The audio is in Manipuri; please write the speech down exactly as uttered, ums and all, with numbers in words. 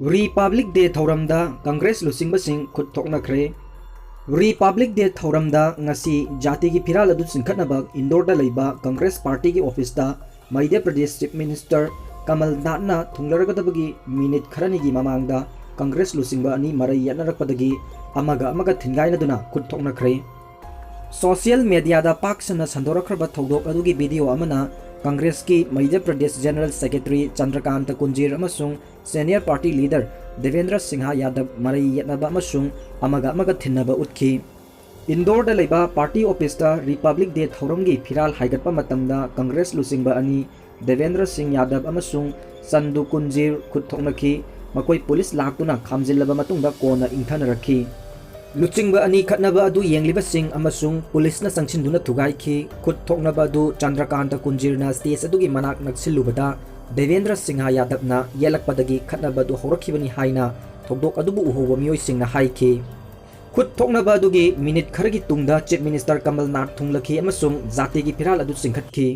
Republic Day ꯊꯧꯔꯝꯗ ꯀꯪꯒ꯭ꯔꯦꯁ ꯂꯨꯆꯤꯡꯕꯁꯤꯡ ꯈꯨꯠ ꯊꯣꯛꯅꯈ꯭ꯔꯦ꯫ Republic Day ꯊꯧꯔꯝꯗ ꯉꯁꯤ ꯖꯥꯇꯤꯒꯤ ꯐꯤꯔꯥꯜ ꯑꯗꯨ ꯆꯤꯡꯈꯠꯅꯕ ꯏꯟꯗꯣꯔꯗ ꯂꯩꯕ ꯀꯪꯒ꯭ꯔꯦꯁ ꯄꯥꯔꯇꯤꯒꯤ ꯑꯣꯐꯤꯁꯇ ꯃꯙ꯭ꯌ ꯄ꯭ꯔꯗꯦꯁ ꯆꯤꯐ ꯃꯤꯅꯤꯁꯇꯔ ꯀꯃꯜ ꯅꯥꯊꯅ ꯊꯨꯡꯂꯔꯒꯗꯕꯒꯤ ꯃꯤꯅꯤꯠ ꯈꯔꯅꯤꯒꯤ ꯃꯃꯥꯡꯗ ꯀꯪꯒ꯭ꯔꯦꯁ ꯂꯨꯆꯤꯡꯕ ꯑꯅꯤ ꯃꯔꯩ ꯌꯦꯠꯅꯔꯛꯄꯗꯒꯤ ꯑꯃꯒ ꯑꯃꯒ ꯊꯤꯟꯒꯥꯏꯅꯗꯨꯅ ꯈꯨꯠ ꯊꯣꯛꯅꯈ꯭ꯔꯦ꯫ ꯁꯣꯁꯤꯌꯦꯜ ꯃꯦꯗꯤꯌꯥꯗ ꯄꯥꯛ ꯁꯟꯅ ꯁꯟꯗꯣꯔꯛꯈ꯭ꯔꯕ ꯊꯧꯗꯣꯛ ꯑꯗꯨꯒꯤ ꯚꯤꯗꯤꯑꯣ ꯑꯃꯅ ꯀꯪꯒ꯭ꯔꯦꯁꯀꯤ ꯃꯙ꯭ꯌ ꯄ꯭ꯔꯗꯦꯁ ꯖꯦꯅꯔꯦꯜ ꯁꯦꯀ꯭ꯔꯦꯇꯔꯤ ꯆꯟꯗ꯭ꯔꯀꯥꯟꯇ ꯀꯨꯟꯖꯤꯔ ꯑꯃꯁꯨꯡ senior party leader Debendra Singh ꯌꯥꯗꯕ ꯃꯔꯩ ꯌꯦꯠꯅꯕ ꯑꯃꯁꯨꯡ ꯑꯃꯒ ꯑꯃꯒ ꯊꯤꯟꯅꯕ ꯎꯠꯈꯤ꯫ ꯏꯟꯗꯣꯔꯗ ꯂꯩꯕ ꯄꯥꯔꯇꯤ ꯑꯣꯐꯤꯁꯇ ꯔꯤꯄꯕ꯭ꯂꯤꯛ ꯗꯦ ꯊꯧꯔꯝꯒꯤ ꯐꯤꯔꯥꯜ ꯍꯥꯏꯒꯠꯄ ꯃꯇꯝꯗ ꯀꯪꯒ꯭ꯔꯦꯁ ꯂꯨꯆꯤꯡꯕ ꯑꯅꯤ ꯗꯦꯕꯦꯟꯗ꯭ꯔ ꯁꯤꯡ ꯌꯥꯗꯕ ꯑꯃꯁꯨꯡ ꯆꯟꯗꯨ ꯀꯨꯟꯖꯤꯔ ꯈꯨꯠ ꯊꯣꯛꯅꯈꯤ꯫ ꯃꯈꯣꯏ ꯄꯨꯂꯤꯁ ꯂꯥꯛꯇꯨꯅ ꯈꯥꯝꯖꯤꯜꯂꯕ ꯃꯇꯨꯡꯗ ꯀꯣꯟꯅ ꯏꯪꯊꯅꯔꯛꯈꯤ꯫ ꯂꯨꯆꯤꯡꯕ ꯑꯅꯤ ꯈꯠꯅꯕ ꯑꯗꯨ ꯌꯦꯡꯂꯤꯕꯁꯤꯡ ꯑꯃꯁꯨꯡ ꯄꯨꯂꯤꯁꯅ ꯆꯪꯁꯤꯟꯗꯨꯅ ꯊꯨꯒꯥꯏꯈꯤ꯫ ꯈꯨꯠ ꯊꯣꯛꯅꯕ ꯑꯗꯨ ꯆꯟꯗ꯭ꯔꯀꯥꯟꯇ ꯀꯨꯟꯖꯤꯔꯅ ꯁ꯭ꯇꯦꯖ ꯑꯗꯨꯒꯤ ꯃꯅꯥꯛ ꯅꯛꯁꯤꯜꯂꯨꯕꯗ ꯗꯦꯕꯦꯟꯗ꯭ꯔ ꯁꯤꯡꯍ ꯌꯥꯗꯕꯅ ꯌꯦꯠꯂꯛꯄꯗꯒꯤ ꯈꯠꯅꯕ ꯑꯗꯨ ꯍꯧꯔꯛꯈꯤꯕꯅꯤ ꯍꯥꯏꯅ ꯊꯧꯗꯣꯛ ꯑꯗꯨꯕꯨ ꯎꯍꯧꯕ ꯃꯤꯑꯣꯏꯁꯤꯡꯅ ꯍꯥꯏꯈꯤ꯫ ꯈꯨꯠ ꯊꯣꯛꯅꯕ ꯑꯗꯨꯒꯤ ꯃꯤꯅꯤꯠ ꯈꯔꯒꯤ ꯇꯨꯡꯗ ꯆꯤꯐ ꯃꯤꯅꯤꯁꯇꯔ ꯀꯃꯜ ꯅꯥꯊ ꯊꯨꯡꯂꯈꯤ ꯑꯃꯁꯨꯡ ꯖꯥꯇꯤꯒꯤ ꯐꯤꯔꯥꯜ ꯑꯗꯨ ꯆꯤꯡꯈꯠꯈꯤ꯫